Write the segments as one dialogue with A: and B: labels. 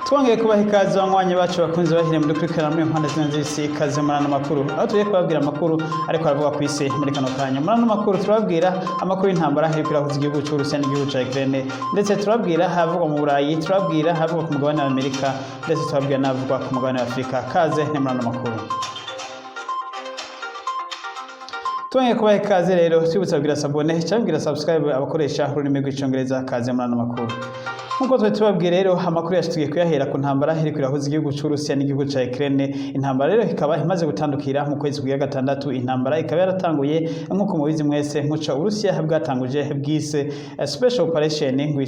A: Twongeye kubaha ikaze, banywanyi bacu, bakunze bahire muri kurikirana muri mpande zine z'isi. Ikaze muri ano makuru, aho tugiye kubabwira amakuru ariko aravuga ku isi muri kano kanya. Muri ano makuru turababwira amakuru y'intambara iriko irahuza igihugu c'Uburusiya n'igihugu ca Ukraine, ndetse turababwira ahavugwa mu Burayi, turababwira ahavugwa ku mugabane wa Amerika, ndetse turababwira n'ahavugwa ku mugabane wa Afurika. Kaze ni muri ano makuru. Twongeye kubaha ikaze rero, twibutsa kugira s'abonner cyangwa kugira subscribe abakoresha ururimi rw'Icongereza. Kaze muri ano makuru. Nk'uko twari tubabwiye rero, amakuru yacu tugiye kuyahera ku ntambara iriko irahuza igihugu c'Uburusiya n'igihugu ca Ukraine. Intambara rero ikaba imaze gutandukira mu kwezi kwa gatandatu. Intambara ikaba yaratanguye, nk'uko mubizi mwese, muco Uburusiya bwatanguje bwise special operation. Ngo iyi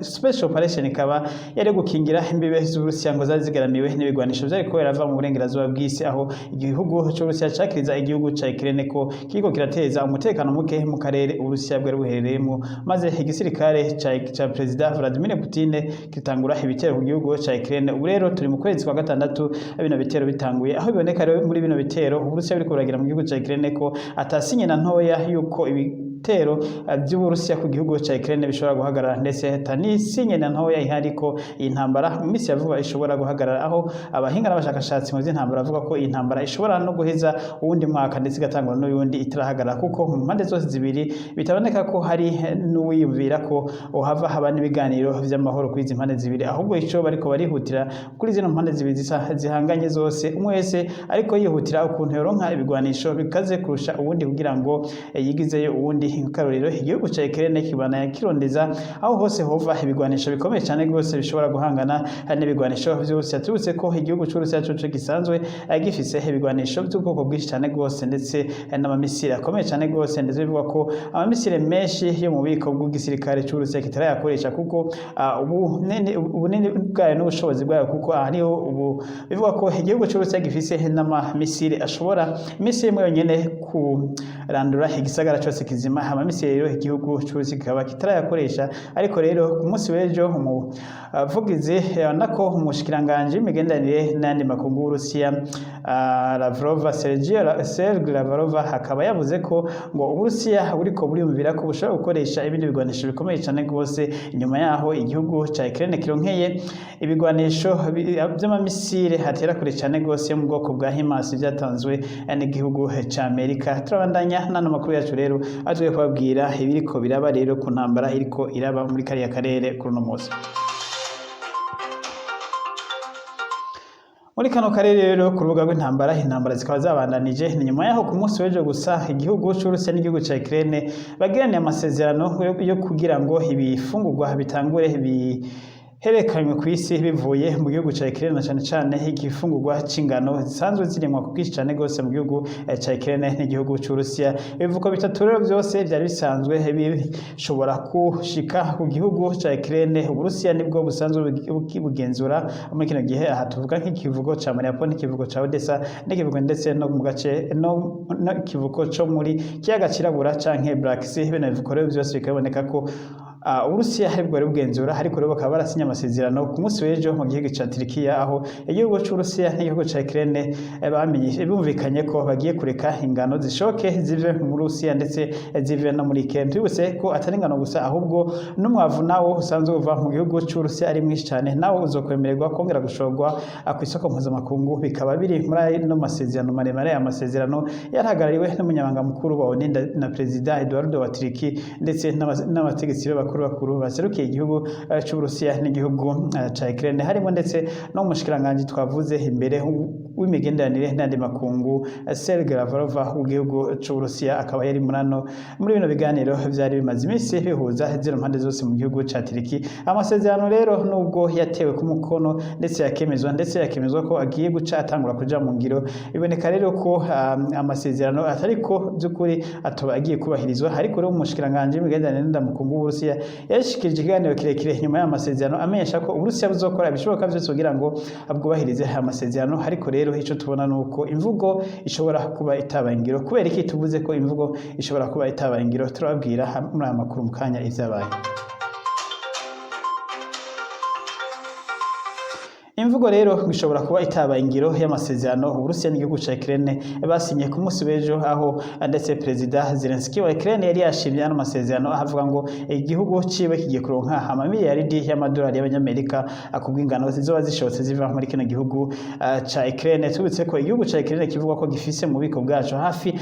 A: special operation ikaba yari gukingira imbibe z'Uburusiya, ngo zari zigaramiwe n'ibigwanisho vyariko birava mu burengerazuba bw'isi, aho igihugu c'Uburusiya cakiriza igihugu ca Ukraine ko kiriko kirateza umutekano muke mu karere Uburusiya bwari buherereyemo, maze igisirikare ca Perezida Vladimir Putin kitangura ibitero ku gihugu ca Ukraine. Ubu rero turi mu kwezi kwa gatandatu bino bitero bitanguye, aho biboneka rero muri bino bitero Uburusiya buriko buragira mu gihugu ca Ukraine ko atasinye na ntoya yuko ibitero vy'Uburusiya ku gihugu ca Ukraine bishobora guhagarara, ndetse atanisinye na ntoya ihari ko iyi ntambara mu minsi ya vuba ishobora guhagarara, aho abahinga n'abashakashatsi mu vy'intambara bavuga ko iyi ntambara ishobora no guheza uwundi mwaka, ndetse igatangura n'uyundi itarahagarara, kuko mu mpande zose zibiri bitaboneka ko hari n'uwiyumvira ko ohava haba n'ibiganiro vy'amahoro kuri izi mpande zibiri. Ahubwo ico bariko barihutira kuri zino mpande zibiri zihanganye zose, umwe wese ariko yihutira ukuntu yoronka ibigwanisho bikaze kurusha uwundi kugira ngo yigizeyo uwundi. Karorero, igihugu ca Ukraine kibana kirondeza aho hose hova ibigwanisho bikomeye cyane rwose bishobora guhangana n'ibigwanisho vy'Uburusiya. Tubutse ko igihugu c'Uburusiya coco gisanzwe gifise ibigwanisho by'ubwoko bwinshi cyane rwose, ndetse n'amamisire akomeye cyane rwose, ndetse bivugwa ko amamisire menshi yo mu bubiko bw'igisirikare c'Uburusiya kitarayakoresha, kuko ubunini bwayo n'ubushobozi bwayo, kuko hariho ubu bivuga ko igihugu c'Uburusiya gifise n'amamisire ashobora iminsi imwe yonyene kurandura igisagara cose kizima. Amamisire rero igihugu c'Uburusiya kikaba kitarayakoresha. Ariko rero ku munsi w'ejo, umuvugizi, nako umushikiranganji w'imigenderanire n'ayandi makungu w'Uburusiya, Lavrov, Sergei Lavrov, akaba yavuze ko ngo Uburusiya buriko buriyumvira ko bushobora gukoresha ibindi bigwanisho bikomeye cane rwose inyuma yaho igihugu ca Ukraine kironkeye ibigwanisho vy'amamisire hatera kure cane rwose yo mu bwoko bwa HIMARS vyatanzwe n'igihugu ca Amerika. Turabandanya n'ano makuru yacu rero, aho tugiye kubabwira ibiriko biraba rero ku ntambara iriko iraba muri kariya karere kuri uno munsi. Muri kano karere rero, ku rubuga rw'intambara, intambara zikaba zabandanije. Ni nyuma yaho ku munsi w'ejo gusa igihugu c'Uburusiya n'igihugu ca Ukraine bagiraniye amasezerano yo kugira ngo ibifungurwa bitangure biherekanywe ku isi bivuye mu gihugu ca Ukraine, na cane cane igifungurwa c'ingano zisanzwe zirimwa ku bwinshi cane gose mu gihugu ca Ukraine n'igihugu c'Uburusiya. Ibivuko bitatu rero vyose vyari bisanzwe bishobora gushika ku gihugu ca Ukraine, Uburusiya nibwo busanzwe bugenzura muri kino gihe. Aha tuvuga nk'ikivuko ca Mariupol, n'ikivuko ca Odessa, n'ikivuko ndetse no mu gace no ikivuko co muri kiyaga Cirabura canke Black Sea. Bino bivuko rero vyose bikaboneka ko Uburusiya aribwo bwari bugenzura, ariko rero bakaba barasinye amasezerano ku munsi w'ejo mu gihugu ca Turikiya, aho igihugu c'Uburusiya n'igihugu ca Ukraine bamenye bumvikanye ko bagiye kureka ingano zishoke zive mu Burusiya, ndetse zive no muri Ukraine. Tubibutse ko atari ingano gusa, ahubwo n'umwavu nawo usanzwe uva mu gihugu c'Uburusiya ari mwinshi cane, nawo uzokwemererwa kongera gushorwa ku isoko mpuzamakungu. Bikaba biri muri ano masezerano maremare, amasezerano yarahagarariwe n'umunyamabanga mukuru wa ONU na Perezida Eduardo wa Turiki, ndetse n'abategetsi b'abakuru bakuru baserukiye igihugu c'Uburusiya n'igihugu ca Ukraine, harimo ndetse n'umushikiranganji twavuze imbere w'imigenderanire n'andi makungu, Sergei Lavrov w'igihugu c'Uburusiya, akaba yari muri bino biganiro vyari bimaze iminsi bihuza zino mpande zose mu gihugu ca Turiki. Amasezerano rero, nubwo yatewe ku mukono ndetse yakemezwa, ndetse yakemezwa ko agiye guca atangura kuja mu ngiro, biboneka rero ko amasezerano atariko by'ukuri atoba agiye kubahirizwa. Ariko rero umushikiranganji w'imigenderanire n'amakungu w'Uburusiya yashikirije ikiganiro kirekire nyuma y'aya masezerano, amenyesha ko Uburusiya buzokora ibishoboka vyose kugira ngo bwubahirize aya masezerano. Ariko rero ico tubona nuko imvugo ishobora kuba itabaye ingiro. Kubera iki tuvuze ko imvugo ishobora kuba itabaye ingiro? Turababwira muri aya makuru mu kanya ivyabaye. Imvugo rero ishobora kuba itabaye ingiro y'amasezerano Uburusiya n'igihugu ca Ukraine basinye ku munsi w'ejo, aho ndetse Perezida Zelensky wa Ukraine yari yashimye ano masezerano, avuga ngo igihugu ciwe kigiye kuronka amamiliyaridi y'amadolari y'abanyamerika kubw'ingano zizoba zishotse ziva muri kino gihugu ca Ukraine. Tubitse ko igihugu ca Ukraine kivuga ko gifise mu bubiko bwaco hafi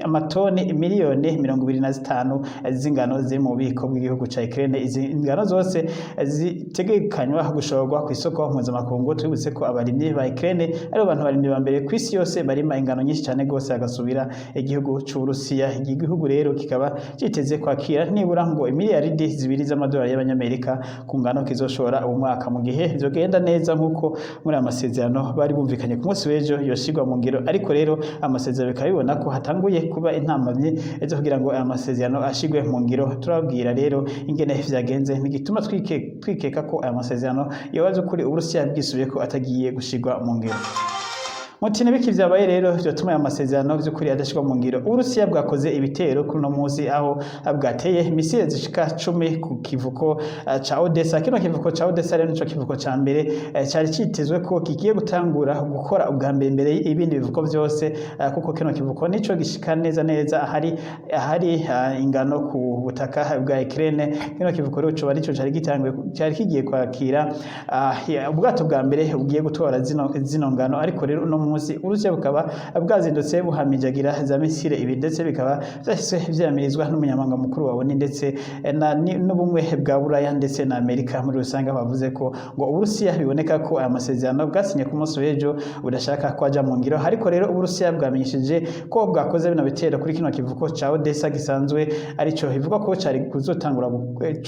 A: amatoni miliyoni 25 z'ingano ziri mu bubiko bw'igihugu ca Ukraine. Izi ngano zose zitegekanywa gushorwa ku isoko mpuzamakungu. Twibutse ko abarimyi ba Ukraine aribo bantu barimyi ba mbere ku isi yose barima ingano nyinshi cyane gose, agasubira igihugu c'Uburusiya. Iki gihugu rero kikaba citeze kwakira nibura ngo imiliyaridi 2 z'amadolari y'abanyamerika ku ngano kizoshora uwo mwaka, mu gihe vyogenda neza nk'uko muri aya masezerano bari bumvikanye ku munsi w'ejo yoshirwa mu ngiro. Ariko rero amasezerano bikaba bibona ko hatanguye kuba intambamyi zo kugira ngo aya masezerano ashirwe mu ngiro. Turababwira rero ingene vyagenze nigituma twikeka ko aya masezerano yoba vy'ukuri Uburusiya bwisubiye ko atagiye gushirwa mu ngiro. Muti nibiki vyabaye rero vyotuma aya masezerano vy'ukuri adashirwa mu ngiro? Uburusiya bwakoze ibitero kuri uno munsi, aho bwateye misile zishika 10 ku kivuko ca Odessa. Kino kivuko ca Odessa rero nico kivuko ca mbere cari citezwe ko kigiye gutangura gukora ubwa mbere mbere y'ibindi bivuko vyose, kuko kino kivuko nico gishika neza neza ahari ingano ku butaka bwa Ukraine. Kino kivuko rero coba arico cari gitanguye, cari kigiye kwakira ubwato bwa mbere bugiye gutora zino ngano. Ariko rero uno munsi Uburusiya bukaba bwazindutse buhamijagira za misile ibi, ndetse bikaba vyahise vyamirizwa n'umunyamabanga mukuru wa ONU ndetse n'ubumwe bwa Buraya ndetse na Amerika muri rusange, bavuze ko ngo Uburusiya biboneka ko aya masezerano bwasinye ku munsi w'ejo budashaka ko aja mu ngiro. Ariko rero Uburusiya bwamenyesheje ko bwakoze bino bitero kuri kino kivuko ca Odessa, gisanzwe arico bivugwa ko cari kuzotangura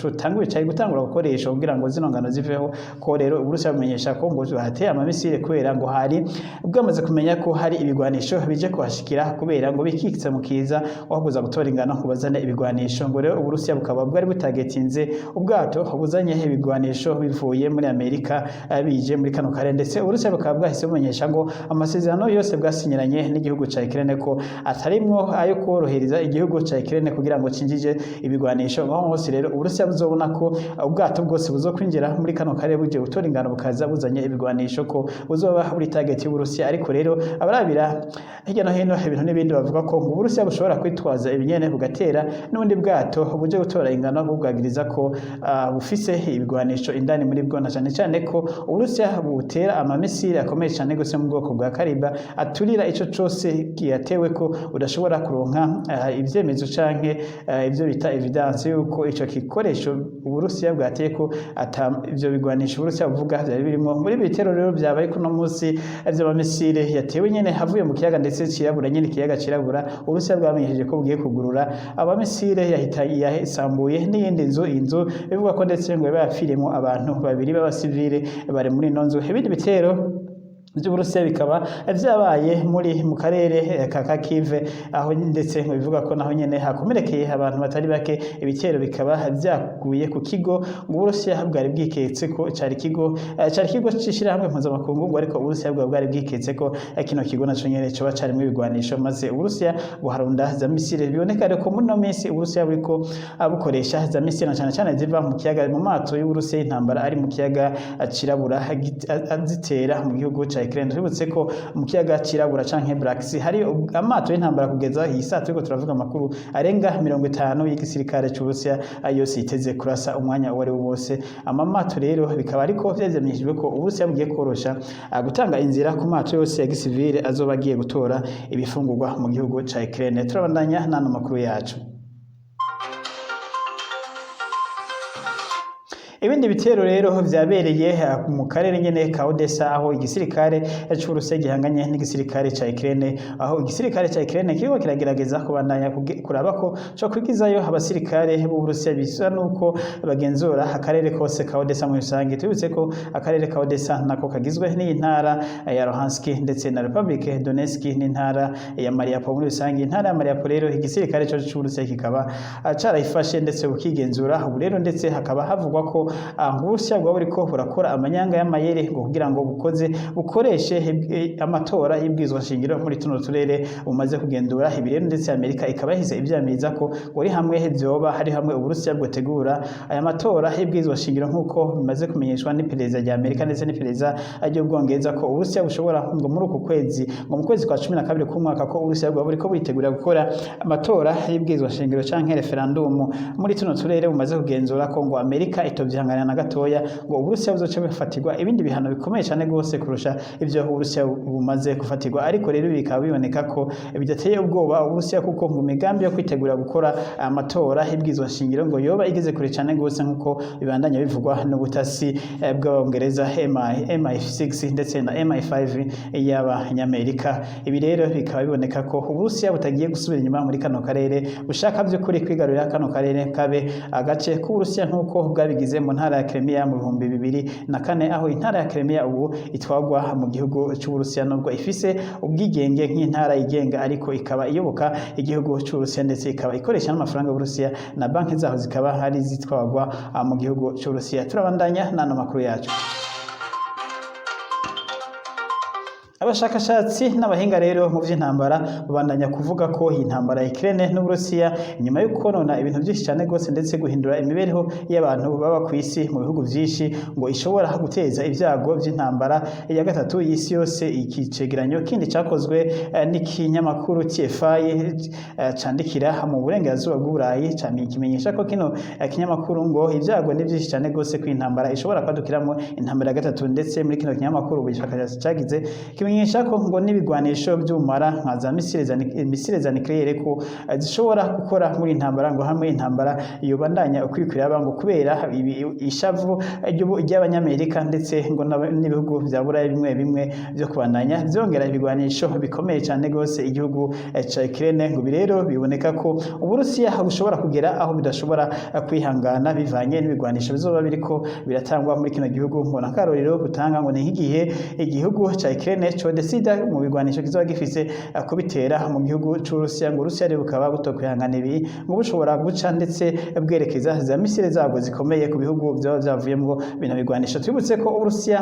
A: cotanguye, cari gutangura gukoresha kugira ngo zino ngano ziveho. Ko rero Uburusiya bumenyesha ko ngo bateye amamisile kubera ngo hari bwamaze kumenya ko hari ibigwanisho bije kuhashikira, kubera ngo bikitse mu kiza aho kuza gutora ingano ngo bazane ibigwanisho. Ngo rero Uburusiya bukaba bwari butagetinze ubwato buzanye ibigwanisho bivuye muri Amerika bije muri kano karere. Ndetse Uburusiya bukaba bwahise bumenyesha ngo amasezerano yose bwasinyiranye n'igihugu ca Ukraine ko atarimwo ayo korohereza igihugu ca Ukraine kugira ngo cinjije ibigwanisho. Aho hose rero Uburusiya buzobona ko ubwato bwose buzokwinjira muri kano karere buje gutora ingano bukaza buzanye ibigwanisho, ko buzoba buri target y'Uburusiya. Ariko rero abarabira hirya no hino ibintu n'ibindi bavuga ko ngo Uburusiya bushobora kwitwaza ibinyene bugatera n'ubundi bwato buje gutora ingano, bubwagiriza ko bufise ibigwanisho indani muri bwo, na cane cane ko Uburusiya butera amamisile akomeye cane gose mu bwoko bwa Kalibr, aturira ico cose kiyatewe, ko udashobora kuronka ivyemezo canke ivyo bita evidence yuko ico gikoresho Uburusiya bwateye ko ata ivyo bigwanisho Uburusiya buvuga vyari birimwo. Muri ibi bitero rero vyabaye kuno munsi vy'amamisile yatewe nyene havuye mu kiyaga ndetse cirabura nyene, ikiyaga cirabura, Uburusiya bwamenyesheje ko bugiye kugurura abamisile yahita yasambuye n'iyindi nzu, inzu bivugwa ko ndetse ngo yapfiriyemwo abantu babiri b'abasivile bari muri ino nzu. Ibindi bitero vy'Uburusiya bikaba vyabaye mu karere ka Kharkiv, aho ndetse ngo bivuga ko naho nyene hakomerekeye abantu batari bake. Ibitero bikaba vyaguye ku kigo ngo Uburusiya bwari bwiketse ko cari ikigo c'ishirahamwe mpuzamakungu, ngo ariko Uburusiya bwari bwari bwiketse ko kino kigo naco nyene coba carimwo ibigwanisho, maze Uburusiya buharunda za misile. Biboneka rero ko muri ino minsi Uburusiya buriko bukoresha za misile, na cane cane ziva mu kiyaga, mu mato y'Uburusiya y'intambara ari mu kiyaga cirabura, azitera mu gihugu ca Ukraine. Twibutse ko mu kiyaga cirabura canke Black Sea hari amato y'intambara kugeza iyi saa turiko turavuga amakuru arenga 50 y'igisirikare c'Uburusiya, yose yiteze kurasa umwanya uwo ari wo wose. Ama mato rero bikaba ariko vyamenyeshejwe ko Uburusiya bugiye korosha gutanga inzira ku mato yose ya gisivile azoba agiye gutora ibifungurwa mu gihugu ca Ukraine. Turabandanya n'ano makuru yacu. Ibindi bitero rero vyabereye mu karere nyene ka Odessa, aho igisirikare c'Uburusiya gihanganye n'igisirikare ca Ukraine, aho igisirikare ca Ukraine kiriko kiragerageza kubandanya kuraba ko co kwigizayo abasirikare b'Uburusiya, bisa nuko bagenzura akarere kose ka Odessa muri rusange. Tubibutse ko akarere ka Odessa nako kagizwe n'iyi ntara ya Luhansk ndetse na Republic Donetsk n'intara ya Mariupol muri rusange. Intara ya Mariupol rero igisirikare co c'Uburusiya kikaba carayifashe ndetse bukigenzura ubu rero, ndetse hakaba havugwa ko Uburusiya bwaba buriko burakora amanyanga y'amayeri ngo kugira ngo bukoze bukoreshe amatora y'ibwirizwa shingiro muri tuno turere bumaze kugenzura. Ibi rero ndetse Amerika ikaba yahise ivyamiriza ko ngo ari hamwe vyoba hari hamwe Uburusiya bwotegura aya matora y'ibwirizwa shingiro, nk'uko bimaze kumenyeshwa n'iperereza rya Amerika ndetse n'iperereza ry'Ubwongereza, ko Uburusiya bushobora ngo muri uku kwezi, ngo mu kwezi kwa 12 k'umwaka, ko Uburusiya bwaba buriko buritegura gukora amatora y'ibwirizwa shingiro canke referendum muri tuno turere bumaze kugenzura, ko ngo Amerika itovyihanganira na gatoya, ngo Uburusiya buzoca bufatirwa ibindi bihano bikomeye cane gose kurusha ivyo Uburusiya bumaze gufatirwa. Ariko rero bikaba biboneka ko bidateye ubwoba Uburusiya, kuko ngo imigambi yo kwitegura gukora amatora y'ibwirizwa shingiro ngo yoba igeze kure cane gose, nkuko bibandanya bivugwa n'ubutasi bw'Abongereza MI, MI6 ndetse na MI5 y'Abanyamerika. Ibi rero bikaba biboneka ko Uburusiya butagiye gusubira inyuma muri kano karere, bushaka by'ukuri kwigarurira kano karere kabe agace k'Uburusiya, nk'uko bwabigize mu ntara ya Crimea mu 2004, aho intara ya Crimea ubu itwagwa mu gihugu c'Uburusiya, nubwo ifise ubwigenge nk'intara yigenga, ariko ikaba iyoboka igihugu c'Uburusiya, ndetse ikaba ikoresha n'amafaranga y'Uburusiya, na banki zaho zikaba hari zitwagwa mu gihugu c'Uburusiya. Turabandanya n'ano makuru yacu. Abashakashatsi n'abahinga rero mu vy'intambara babandanya kuvuga ko iyi ntambara ya Ukraine n'Uburusiya, inyuma yo konona ibintu byinshi cyane gose ndetse guhindura imibereho y'abantu baba ku isi mu bihugu vyinshi, ngo ishobora guteza ibyago by'intambara ya gatatu y'isi yose. Iki cegeranyo kindi cakozwe n'ikinyamakuru TFI candikira mu burengerazuba bw'Uburayi kimenyesha ko kino kinyamakuru ngo ibyago ni byinshi cyane gose ko intambara ishobora kwadukiramo intambara ya gatatu. Ndetse muri kino kinyamakuru ubushakashatsi cagize kimenyesha ko ngo n'ibigwanisho by'ubumara nka za misile za nucléaire ko zishobora gukora muri intambara, ngo hamwe intambara yobandanya ukwirikwira, ngo kubera ishavu ry'Abanyamerika ndetse ngo n'ibihugu vya Buraya bimwe bimwe byo kubandanya vyongera ibigwanisho bikomeye cyane gose igihugu ca Ukraine. Ngo ibi rero biboneka ko Uburusiya bushobora kugera aho bidashobora kwihangana bivanye n'ibigwanisho bizoba biriko biratangwa muri kino gihugu. Ngo n'akarorero butanga ngo ni nk'igihe igihugu ca Ukraine codesida mu bigwanisho kizoba gifise kubitera mu gihugu c'Uburusiya, ngo Uburusiya rero bukaba butokwihangana ibi, ngo bushobora guca ndetse bwerekeza za misile zabwo zikomeye ku bihugu vyoba vyavuyemwo bino bigwanisho. Twibutse ko Uburusiya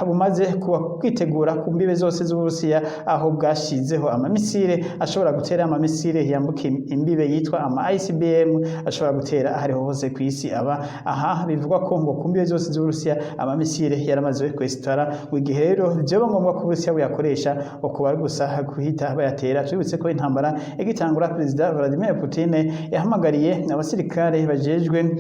A: bumaze kuba kwitegura ku mbibe zose z'Uburusiya, aho bwashizeho amamisile ashobora gutera, amamisile yambuka imbibe yitwa ama ICBM, ashobora gutera ahariho hose ku isi. Aba aha bivugwa ko ngo ku mbibe zose z'Uburusiya amamisile yaramaze kwesitara, ngo igihe rero vyoba ngombwa ko Uburusiya buyakoresha, ukuba ari gusa guhita bayatera. Twibutse ko intambara igitangura, Perezida Vladimir Putin yahamagariye abasirikare bajejwe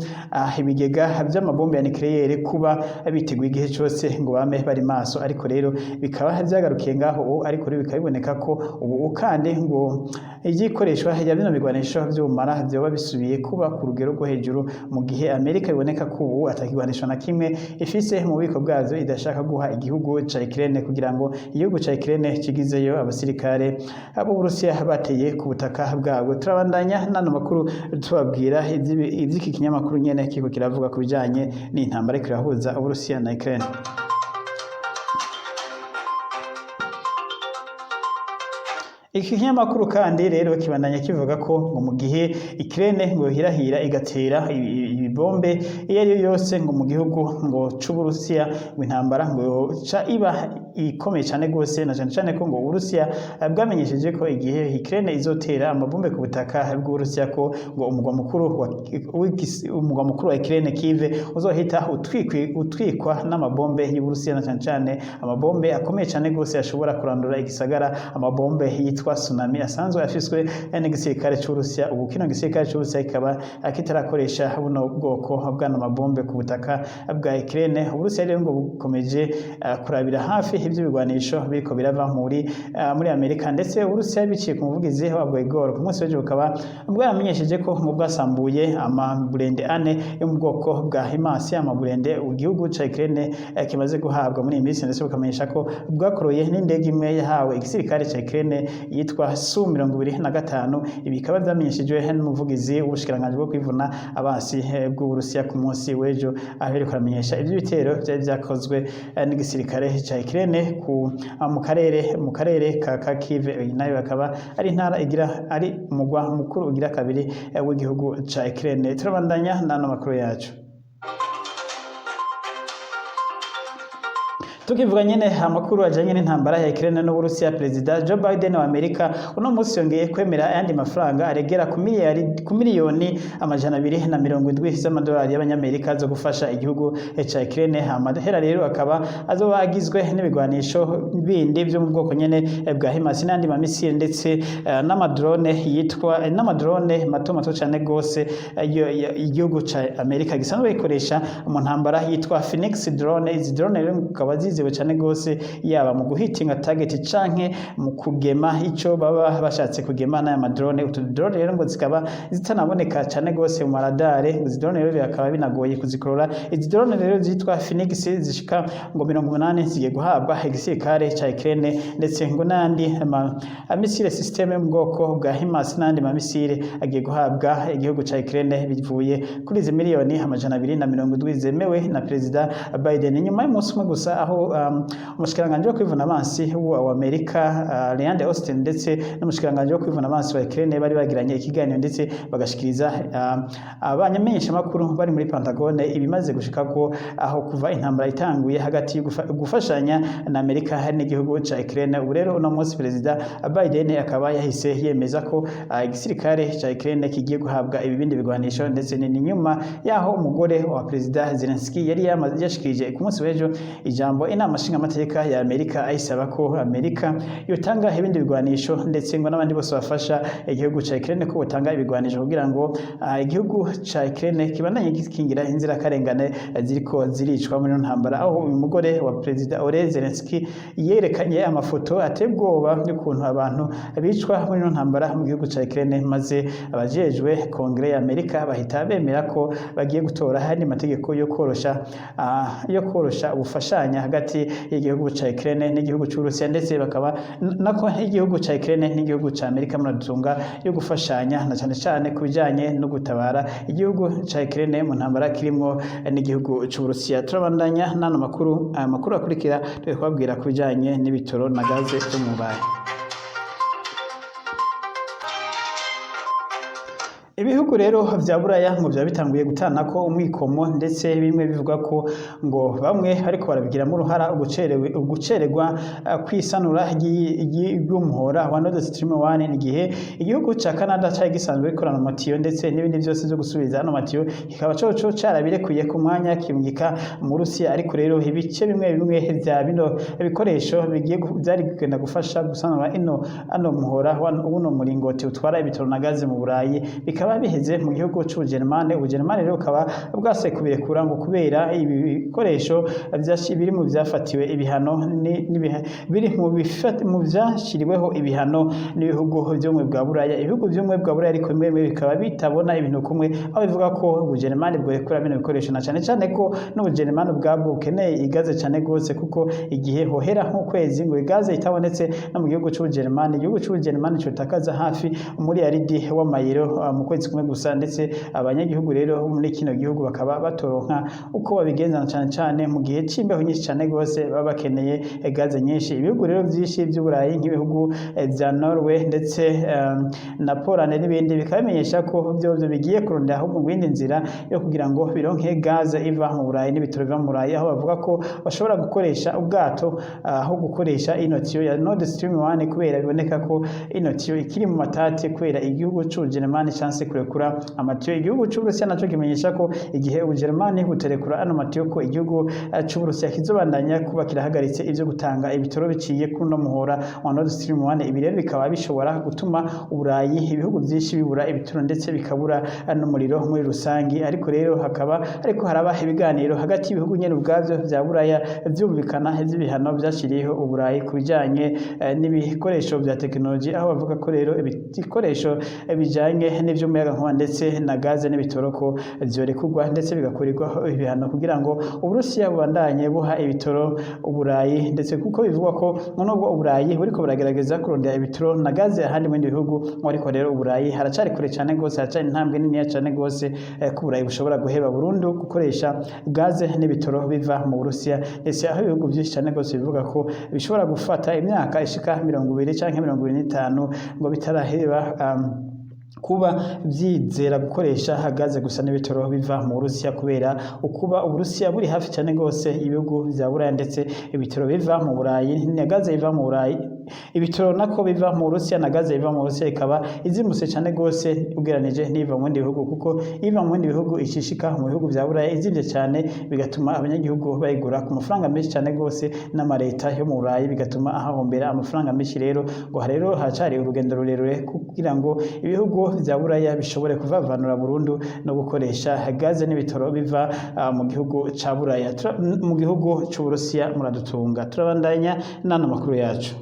A: ibigega vy'amabombe ya nucléaire kuba biteguye igihe cose, ngo bame bari maso. Ariko rero bikaba vyagarukiye ngaho ubu. Ariko rero bikaba biboneka ko ubu kandi ngo igikoreshwa rya bino bigwanisho vy'ubumara vyoba bisubiye kuba ku rugero rwo hejuru, mu gihe Amerika biboneka ko ubu atakigwanisho na kimwe ifise mu bubiko bwazo idashaka guha igihugu ca Ukraine, kugira ngo igihugu ca Ukraine kigizeyo abasirikare b'Uburusiya bateye ku butaka bwabwo. Turabandanya n'ano makuru tubabwira ivy'iki kinyamakuru nyene kiriko kiravuga ku bijanye n'intambara iriko irahuza Uburusiya na Ukraine. Iki kinyamakuru kandi rero kibandanya kivuga ko ngo mu gihe Ukraine ngo hirahira igatera ibibombe iyo ari yo yose ngo mu gihugu ngo c'Uburusiya, ngo intambara ngo yoca iba ikomeye cane gose, na cane cane ko ngo Uburusiya bwamenyesheje ko igihe Ukraine izotera amabombe ku butaka bw'Uburusiya, ko ngo umugwa mukuru wa Ukraine, Kiev, uzohita utwikwa n'amabombe y'Uburusiya, na cane cane amabombe akomeye cane gose ashobora kurandura igisagara, amabombe yitwa Tsunami asanzwe afiswe n'igisirikare c'Uburusiya. Ubu kino gisirikare c'Uburusiya kikaba kitarakoresha buno bwoko bw'ano mabombe ku butaka bwa Ukraine. Uburusiya rero ngo bukomeje kurabira hafi ivyo bigwanisho biriko birava muri Amerika. Ndetse Uburusiya, biciye ku muvugizi wabwo Igor, ku munsi w'ejo bukaba bwaramenyesheje ko ngo bwasambuye amaburende ane yo mu bwoko bwa HIMARS, amaburende igihugu ca Ukraine kimaze guhabwa muri iyi minsi, ndetse bukamenyesha ko bwakoroye n'indege imwe yahawe igisirikare ca Ukraine yitwa Su 25. Ibi bikaba vyamenyeshejwe n'umuvugizi w'ubushikiranganji bwo kwivuna abansi bw'Uburusiya ku munsi w'ejo, aho yariko aramenyesha ivy'ibitero vyari vyakozwe n'igisirikare ca Ukraine mu karere ka Kharkiv. Iyi nayo akaba ari intara igira ari umugwa mukuru ugira kabiri w'igihugu ca Ukraine. Turabandanya n'ano makuru yacu. Tukivuga nyene amakuru ajanye n'intambara ya Ukraine n'Uburusiya, Perezida Joe Biden wa Amerika uno munsi yongeye kwemera ayandi mafaranga aregera ku miliyari, ku miliyoni 270 z'amadolari y'abanyamerika zo gufasha igihugu ca Ukraine. Amahera rero akaba azoba agizwe n'ibigwanisho bindi vyo mu bwoko nyene bwa HIMARS n'andi ma missiles, ndetse n'amadrone yitwa n'amadrone mato mato cane gose igihugu ca Amerika gisanzwe gikoresha mu ntambara yitwa Phoenix drone. Izi drone rero zikaba zizewe cane gose, yaba mu guhitinga target canke mu kugema ico baba bashatse kugema n'aya madrone. Utu drone rero ngo zikaba zitanaboneka cane gose mu maradare. Izi drone rero bikaba binagoye kuzikorora. Izi drone rero zitwa Phoenix zishika ngo 80 zigiye guhabwa igisirikare ca Ukraine, ndetse ngo n'andi ma missile system yo mu bwoko bwa HIMARS n'andi ma missile agiye guhabwa igihugu ca Ukraine, bivuye kuri izi miliyoni 270 zemewe na Perezida Biden, nyuma y'umunsi umwe gusa aho umushikiranganji wo kwivuna abansi wa Amerika Lloyd Austin ndetse n'umushikiranganji wo kwivuna abansi wa Ukraine bari bagiranye ikiganiro, ndetse bagashikiriza abamenyeshamakuru bari muri Pentagone ibimaze gushikako aho kuva intambara itanguye hagati yo gufashanya na Amerika hari n'igihugu ca Ukraine. Ubu rero uno munsi Perezida Biden akaba yahise yemeza ko igisirikare ca Ukraine kigiye guhabwa ibibindi bigwanisho, ndetse ni nyuma yaho umugore wa Perezida Zelensky yari yashikirije ku munsi w'ejo ijambo inama nshingamateka ya Amerika, ayisaba ko Amerika yotanga ibindi bigwanisho, ndetse ngo n'abandi bose bafasha igihugu ca Ukraine ko botanga ibigwanisho kugira ngo igihugu ca Ukraine kibandanye gikingira inzirakarengane ziriko ziricwa muri ino ntambara, aho uyu mugore wa Perezida Oleh Zelensky yerekanye amafoto ateye ubwoba y'ukuntu abantu bicwa muri ino ntambara mu gihugu ca Ukraine, maze abajejwe Kongere ya Amerika bahita bemera ko bagiye gutora ayandi mategeko yo korosha ubufashanya hagati y'igihugu ca Ukraine n'igihugu c'Uburusiya, ndetse bakaba nako igihugu ca Ukraine n'igihugu ca Amerika, muradutunga, yo gufashanya na cane cane ku bijanye no gutabara igihugu ca Ukraine mu ntambara kirimwo n'igihugu c'Uburusiya. Turabandanya n'ano makuru. Aya makuru akurikira turi kubabwira ku bijanye n'ibitoro na gaze byo mu Burayi. Ibihugu rero vya Buraya ngo vyaba bitanguye gutana ko umwikomo, ndetse bimwe bivuga ko ngo bamwe ariko barabigiramo uruhara ugucererwa kwisanura ry'umuhora wa Nord Stream 1, igihe igihugu ca Canada cari gisanzwe gikorana amatiyo ndetse n'ibindi vyose vyo gusubiza ano matiyo, kikaba coco carabirekuye ku mwanya kimugika mu Rusiya. Ariko rero ibice bimwe bimwe vya bino bikoresho bigiye vyari kugenda gufasha gusanura ino ano muhora wa uno muringoti utwara ibitoro na gaze mu Burayi bikaba biheze mu gihugu c'Ubujerumane. Ubujerumane rero bukaba bwase kubirekura ngo kubera ibi bikoresho biri mu vyafatiwe ibihano biri mu vyashiriweho ibihano n'ibihugu vy'ubumwe bwa Buraya. Ibihugu vy'ubumwe bwa Buraya ariko bimwe bimwe bikaba bitabona ibintu kumwe, aho bivuga ko Ubujerumane bworekura bino bikoresho, na cane cane ko n'Ubujerumane ubwabwo bukeneye igaze cane gose, kuko igihe hohera nk'ukwezi ngo igaze itabonetse no mu gihugu c'Ubujerumane, igihugu c'Ubujerumane cotakaza hafi umuriyaridi w'amayero mu kwezi kumwe gusa, ndetse abanyagihugu rero bo muri kino gihugu bakaba batoronka uko babigenza, na cane cane mu gihe c'imbeho nyinshi cane gose baba bakeneye gaze nyinshi. Ibihugu rero vyinshi vy'Uburayi, nk'ibihugu vya Norway ndetse na Poland n'ibindi, bikaba bimenyesha ko vyovyo bigiye kurondera ahubwo ngo iyindi nzira yo kugira ngo bironke gaze iva mu Burayi n'ibitoro biva mu Burayi, aho bavuga ko bashobora gukoresha ubwato aho gukoresha ino tiyo ya Nord Stream 1, kubera biboneka ko ino tiyo ikiri mu matati kubera igihugu c'Ubujerumani canse kurekura amatiyo. Igihugu c'Uburusiya naco kimenyesha ko igihe Ubujerumani buterekura ano matiyo, ko igihugu c'Uburusiya kizobandanya kuba kirahagaritse ivyo gutanga ibitoro biciye kuri uno muhora wa Nord Stream 1. Ibi rero bikaba bishobora gutuma Uburayi, ibihugu vyinshi bibura ibitoro, ndetse bikabura n'umuriro muri rusangi. Ariko rero hakaba ariko haraba ibiganiro hagati y'ibihugu nyene ubwavyo vya Buraya vyumvikana ivy'ibihano vyashiriyeho Uburayi ku bijanye n'ibikoresho vya tekinoloji, aho bavuga ko rero ibikoresho bijanye n'ivy'umuyagankuba ndetse na gaze n'ibitoro ko vyorekurwa, ndetse bigakurirwaho ibihano kugira ngo Uburusiya bubandanye buha ibitoro Uburayi, ndetse kuko bivugwa ko nubwo Uburayi buriko buragerageza kurondera ibitoro na gaze ahandi mu bindi bihugu, ariko rero Uburayi haracari kure cane gose, haracari intambwe niniya cane gose ko Uburayi bushobora guheba burundu gukoresha gaze n'ibitoro biva mu Burusiya, ndetse aho ibihugu vyinshi cane gose bivuga ko bishobora gufata imyaka ishika 20 canke 25 ngo bitaraheba Kuba vyizera gukoresha gaze gusa n'ibitoro biva mu Burusiya, kubera ukuba Uburusiya buri hafi cyane gose ibihugu vya Buraya, ndetse ibitoro biva mu Burayi na gaze iva mu Burayi, ibitoro nako biva mu Burusiya na gaze iva mu Burusiya ikaba izimutse cyane gose ugereranije n'iva mu bindi bihugu, kuko iva mu bindi bihugu ishishika mu bihugu vya Buraya izimvye cyane, bigatuma abanyagihugu bayigura ku mafaranga menshi cyane gose, n'amareta yo mu Burayi bigatuma ahahombera amafaranga menshi. Rero ngo rero haracari urugendo rurerure kugira ngo ibihugu vya Buraya bishobore kuvavanura burundu no gukoresha gaze n'ibitoro biva mu gihugu ca Buraya, mu gihugu c'Uburusiya. Muradutunga, turabandanya n'ano makuru yacu.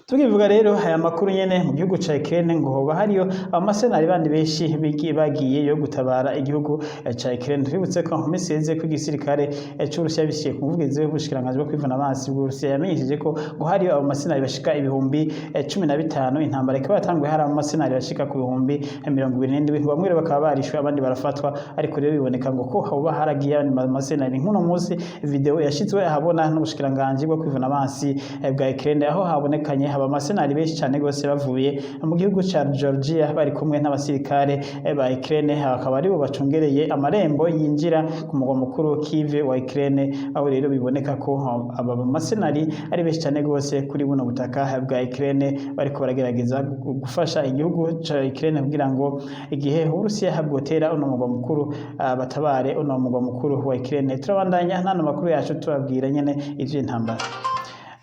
A: Tukivuga rero aya makuru nyene, mu gihugu ca Ukraine ngo hoba hariyo abamasenari bandi benshi bagiye yo gutabara igihugu ca Ukraine. Twibutse ko mu minsi iheze ko igisirikare c'Uburusiya, biciye ku muvugizi w'ubushikiranganji bwo kwivuna amazi bw'Uburusiya, yamenyesheje ko ngo hariyo abamasenari bashika 15,000. Intambara ikaba yatanguye hari abamasenari bashika ku 27,000. Bamwe rero bakaba barishwe, abandi barafatwa, ariko rero biboneka ngo ko hoba haragiye abandi bamasenari. Nk'uno munsi video yashizwe ahabona n'ubushikiranganji bwo kwivuna amazi bwa Ukraine, aho habonekanye abamasenari benshi cyane gose bavuye mu gihugu ca Georgia bari kumwe n'abasirikare ba Ukraine, akaba aribo bacungereye amarembo yinjira ku mugwa mukuru Kiev wa Ukraine, aho rero biboneka ko aba bamasenari ari benshi cyane gose kuri buno butaka bwa Ukraine, bariko baragerageza gufasha igihugu ca Ukraine kugira ngo igihe Uburusiya bwotera uno mugwa mukuru, batabare uno mugwa mukuru wa Ukraine. Turabandanya n'ano makuru yacu, tubabwira nyene ivy'intambara.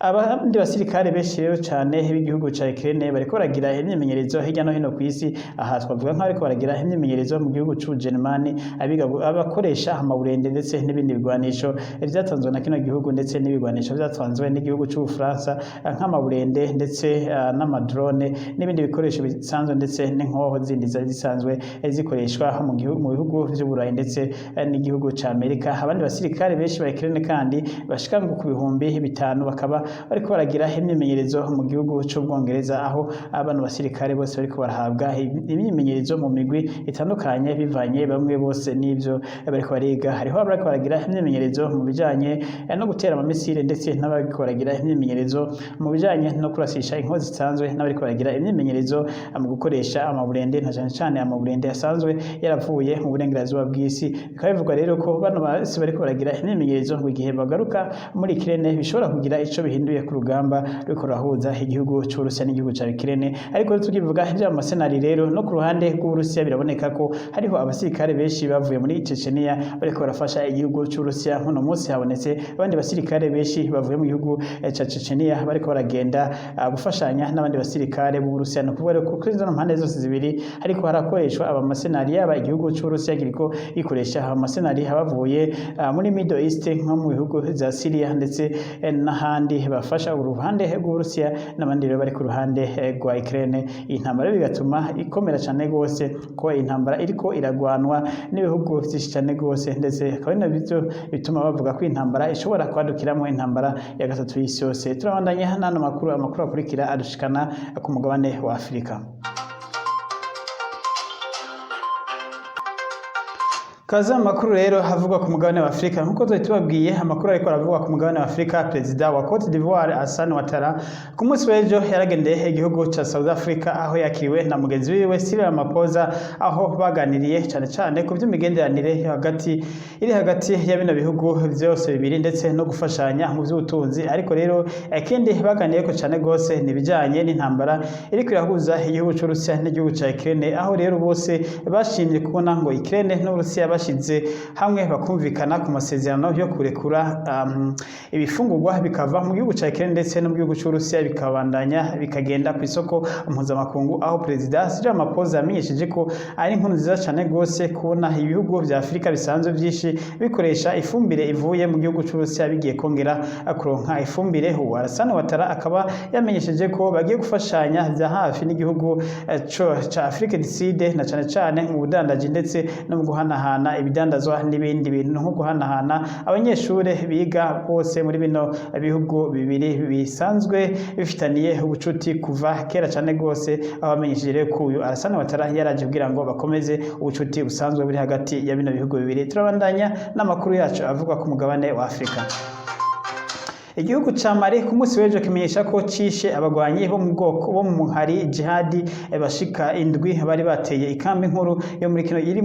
A: Abandi basirikare benshi rero cyane b'igihugu ca Ukraine bariko baragira imyimenyerezo hirya no hino ku isi. Aha twavuga nk'abariko baragira imyimenyerezo mu gihugu c'u Germany, abiga abakoresha amaburende ndetse n'ibindi bigwanisho vyatanzwe na kino gihugu, ndetse n'ibigwanisho vyatanzwe n'igihugu c'u Bufaransa nk'amaburende ndetse n'amadrone n'ibindi bikoresho bisanzwe, ndetse n'inkoho zindi zari zisanzwe zikoreshwa mu gihugu, mu bihugu vy'Uburayi ndetse n'igihugu ca Amerika. Abandi basirikare benshi ba Ukraine kandi bashika ngo ku 5000 bakaba bariko baragira imyimenyerezo mu gihugu c'Ubwongereza, aho abantu basirikare bose bariko barahabwa imyimenyerezo mu migwi itandukanye, bivanye bamwe bose n'ivyo bariko bariga. Hariho abariko baragira imyimenyerezo mu bijanye no gutera amamisire, ndetse n'abariko baragira imyimenyerezo mu bijanye no kurasisha inkoho zisanzwe, n'abariko baragira imyimenyerezo mu gukoresha amaburende, na cane cane amaburende asanzwe yaravuye mu burengerazuba bw'isi. Bikaba bivugwa rero ko bano bose bariko baragira imyimenyerezo, ngo igihe bagaruka muri Ukraine bishobora kugira ico bihinduye ku rugamba ruriko rurahuza igihugu c'Uburusiya n'igihugu ca Ukraine. Ariko tukivuga ivy'amasenari rero, no ku ruhande rw'Uburusiya biraboneka ko hariho abasirikare benshi bavuye muri Chechenia bariko barafasha igihugu c'Uburusiya. Nk'uno munsi habonetse abandi basirikare benshi bavuye mu gihugu ca Chechenia bariko baragenda gufashanya n'abandi basirikare b'Uburusiya. No kuvuga rero ko kuri zino mpande zose zibiri ariko harakoreshwa abamasenari, yaba igihugu c'Uburusiya kiriko gikoresha abamasenari bavuye muri Middle East, nko mu bihugu vya Syria ndetse n'ahandi, bafasha uruhande rw'Uburusiya, n'abandi rero bari ku ruhande rwa Ukraine. Iyi ntambara rero bigatuma ikomera cyane gose, ko intambara iriko iragwanwa n'ibihugu vyinshi cyane gose, ndetse akaba ari nabyo bituma bavuga ko intambara ishobora kwadukiramo intambara ya gatatu y'isi yose. Turabandanya n'ano makuru. Amakuru akurikira adushikana ku mugabane wa Afurika. Kaza amakuru rero havugwa ku mugabane wa Afrika. Nkuko twari tubabwiye, amakuru ariko aravugwa ku mugabane wa Afrika: Perezida wa Cote d'Ivoire Alassane Ouattara ku munsi w'ejo yaragendeye igihugu ca South Africa, aho yakiriwe na mugenzi wiwe Cyril Ramaphosa, aho baganiriye cane cane ku vy'imigenderanire hagati iri hagati ya bino bihugu vyose bibiri, ndetse no gufashanya mu vy'ubutunzi. Ariko rero ikindi baganiriyeko cane gose ni ibijanye n'intambara iriko irahuza igihugu c'Uburusiya n'igihugu ca Ukraine, aho rero bose bashimye kubona ngo Ukraine n'Uburusiya bashize hamwe bakumvikana ku masezerano yo kurekura ibifungurwa bikava mu gihugu ca Ukraine ndetse no mu gihugu c'Uburusiya, bikabandanya bikagenda ku isoko mpuzamakungu, aho Perezida Cyril Ramaphosa yamenyesheje ko ari inkuru nziza cane gose kubona ibihugu vya Afurika bisanzwe vyinshi bikoresha ifumbire ivuye mu gihugu c'Uburusiya bigiye kongera kuronka ifumbire. Ubu Alassane Ouattara akaba yamenyesheje ko bagiye gufashanya vya hafi n'igihugu ca Afrique du Sud, na cane cane mu budandaji ndetse no mu guhanahana ibidandazwa n'ibindi bintu, nko guhanahana abanyeshure biga bose muri bino bihugu bibiri bisanzwe bifitaniye ubucuti kuva kera cane gose, aho bamenyesheje rero ko uyu Alassane Ouattara yaraje kugira ngo bakomeze ubucuti busanzwe buri hagati ya bino bihugu bibiri. Turabandanya n'amakuru yacu avugwa ku mugabane wa Afurika. Igihugu ca Mali ku munsi w'ejo kimenyesha ko cishe abagwanyi bo mu bwoko bo mu muhari jihadi bashika indwi bari bateye ikambi nkuru yo muri kino iri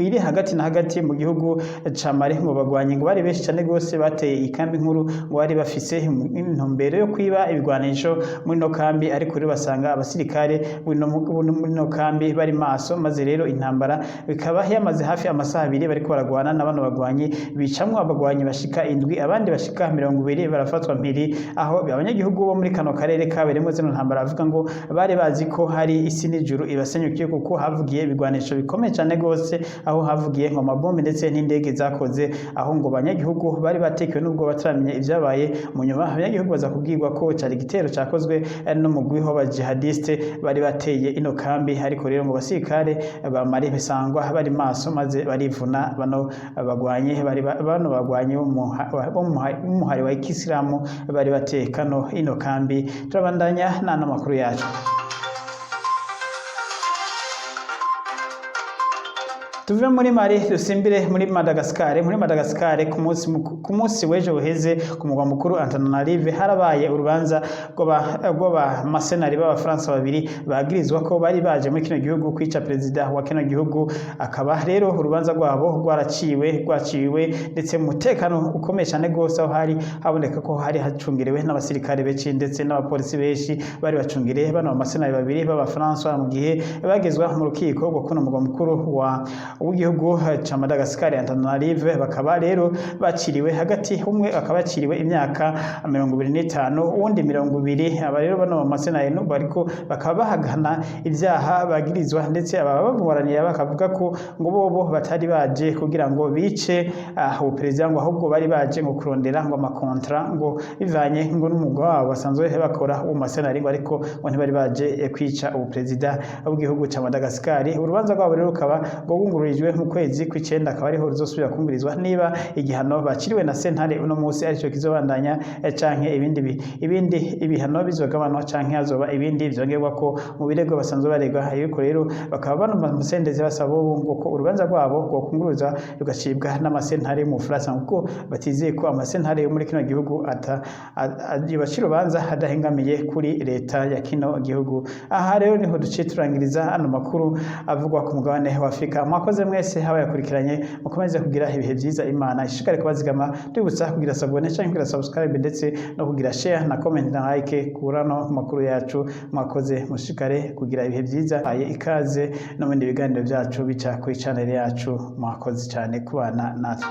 A: iri hagati na hagati mu gihugu ca Mali. Mu bagwanyi ngo bari benshi cane gose bateye ikambi nkuru, ngo bari bafise intumbero yo kwiba ibigwanisho muri no kambi, ariko rero basanga abasirikare muri no kambi bari maso, maze rero intambara bikaba yamaze hafi amasaha 2 bariko baragwana na bano bagwanyi, bicamwo abagwanyi bashika indwi, abandi bashika 20 barafatwa mpiri. Aho abanyagihugu bo muri kano karere kabereyemo zino ntambara bavuga ngo bari bazi ko hari isi n'ijuru ibasenyukiye, kuko havugiye ibigwanisho bikomeye cyane gose, aho havugiye ngo amabombe ndetse n'indege zakoze, aho ngo abanyagihugu bari batekewe n'ubwo bataramenya ibyabaye. Mu nyuma abanyagihugu baza kubwirwa ko cari igitero cakozwe n'umugwi w'abajihadiste bari bateye ino kambi, ariko rero ngo basirikare ba Mali bisangwa bari maso, maze barivuna bano bagwanye bari bano bagwanye bo mu muhari wa Kisilamu bari bateye kano ino kambi. Turabandanya n'ano makuru yacu. Tuve muri Mali dusimbire muri Madagascar. Muri Madagascar ku munsi w'ejo uheze ku mugwa mukuru Antananarive harabaye urubanza rw'aba masenari b'Abafaransa babiri bagirizwa ko bari baje muri kino gihugu kwica perezida wa kino gihugu. Akaba rero urubanza rwabo rwaciwe ndetse mu mutekano ukomeye cyane gose, aho hari haboneka ko hari hacungerewe n'abasirikare benshi ndetse n'abapolisi benshi bari bacungereye bano masenari babiri b'Abafaransa, mu gihe bagezwa mu rukiko rwo kuno mugwa mukuru wa w'igihugu ca Madagascar Antananarive. Bakaba rero baciriwe hagati, umwe akaba yaciriwe imyaka 25, uwundi 20. Aba rero bano masenari bariko bakaba bahagana ibyaha bagirizwa, ndetse aba baburanira bakavuga ko ngo bobo batari baje kugira ngo bice uwo perezida, ngo ahubwo bari baje ngo kurondera ngo amakontra ngo bivanye ngo n'umwuga wabo basanzwe bakora uwo masenari, ngo ariko ngo ntibari baje kwica uwo perezida w'igihugu ca Madagascar. Urubanza rwabo rero rukaba ngo rwungururijwe mu kwezi kw'icenda, akaba ariho ruzosubira kumvirizwa niba igihano bakiriwe na sentare uno munsi arico kizobandanya canke ibindi ibihano bizogabanwa canke hazoba ibindi vyongerwa ko mu birego basanzwe baregwa. Ariko rero bakaba bano masendezi basaba bo ngo ko urubanza rwabo rwokunguruza rugacibwa n'amasentare mu Bufaransa, kuko batizeye ko amasentare yo muri kino gihugu yobacira urubanza adahengamiye kuri leta ya kino gihugu. Aha rero niho duciye turangiriza ano makuru avugwa ku mugabane wa Afrika. Mwakoze mwese abayakurikiranye, mukomeze kugira ibihe byiza, Imana ishishikare kubazigama. Tubibutsa kugira s'abonner canke kugira subscribe, ndetse no kugira share na comment na like kuri ano makuru yacu. Mwakoze, mushishikare kugira ibihe byiza, aye ikaze no mu bindi biganiro byacu bica kuri channel yacu. Mwakoze cyane kubana natwe.